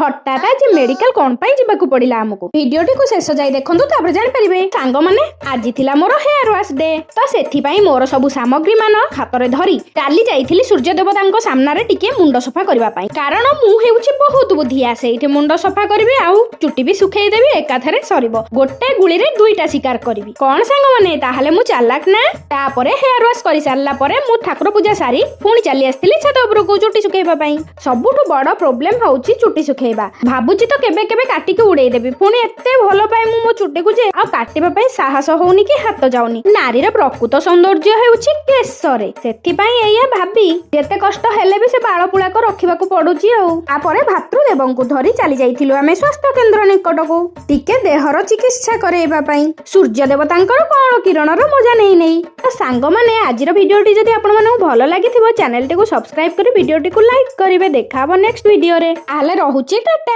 ହଠାତ୍ ଆଜି ମେଡିକାଲ କଣ ପାଇଁ ଯିବାକୁ ପଡିଲା ଆମକୁ? ଭିଡିଓଟିକୁ ଶେଷ ଯାଇ ଦେଖନ୍ତୁ, ତାପରେ ଜାଣିପାରିବେ। ସାଙ୍ଗମାନେ, ଆଜି ଥିଲା ମୋର ହେୟାର ୱାଶ ଡେ। ତ ସେଥିପାଇଁ ମୋର ସବୁ ସାମଗ୍ରୀ ମାନ ହାତରେ ଧରି ଚାଲି ଯାଇଥିଲି ସୂର୍ଯ୍ୟ ଦେବତାଙ୍କ ସାମ୍ନାରେ ଟିକେ ମୁଣ୍ଡ ସଫା କରିବା ପାଇଁ। କାରଣ ମୁଁ ହେଉଛି ବହୁତ ବୁଦ୍ଧିଆ। ସେଇଠି ମୁଣ୍ଡ ସଫା କରିବି ଆଉ ଚୁଟି ବି ଶୁଖେଇ ଦେବି, ଏକାଥରେ ସରିବ। ଗୋଟେ ଗୁଳିରେ ଦୁଇଟା ଶିକାର କରିବି। କଣ ସାଙ୍ଗମାନେ, ତାହେଲେ ମୁଁ ଚାଲାକ ନା? ତାପରେ ହେୟାର ୱାଶ କରି ସାରିଲା ପରେ ମୁଁ ଠାକୁର ପୂଜା ସାରି ପୁଣି ଚାଲି ଆସିଥିଲି ଛାତ ଉପରକୁ ଚୁଟି ଶୁଖେଇବା ପାଇଁ। ସବୁଠୁ ବଡ ପ୍ରୋବ୍ଲେମ ହଉଛି ଚୁଟି ଶୁଖେଇବା। ଭାବୁଛି ତ କେବେ କେବେ କାଟିକି ଉଡେଇ ଦେବି। ପୁଣି ଏତେ ଭଲ ପାଏ ମୁଁ ମୋ ଚୁଟିକୁ ଯେ ଆଉ କାଟିବା ପାଇଁ ସାହସ ହଉନି କି ହାତ ଯାଉନି। ନାରୀର ପ୍ରକୃତ ସୌନ୍ଦର୍ଯ୍ୟ ହେଉଛି କେଶରେ। ସେଥିପାଇଁ ଏଇଆ ଭାବି ଯେତେ କଷ୍ଟ ହେଲେ ବି ସେ ବାଳ ପୁଳାକ ରଖିବାକୁ ପଡୁଛି। ଆଉ ତାପରେ ଭାତୃଦେବଙ୍କୁ ଧରି ଚାଲି ଯାଇଥିଲୁ ଆମେ ସ୍ୱାସ୍ଥ୍ୟ କେନ୍ଦ୍ର ନିକଟକୁ, ଟିକେ ଦେହର ଚିକିତ୍ସା କରେଇବା ପାଇଁ, ସୂର୍ଯ୍ୟ ଦେବତାଙ୍କର କଅଁଳ କିରଣର ମଜା ନେଇ ନେଇ। ତ ସାଙ୍ଗମାନେ, ଆଜିର ଭିଡିଓଟି ଯଦି ଆପଣମାନଙ୍କୁ ଭଲ ଲାଗିଥିବ, ଚ୍ୟାନେଲଟିକୁ ସବସ୍କ୍ରାଇବ କରି ଭିଡିଓଟିକୁ ଲାଇକ୍ କରିବେ। ଦେଖା ହବ ନେକ୍ସଟ ଭିଡିଓରେ। ତାହେଲେ ରହୁଛି, ଟାଟା।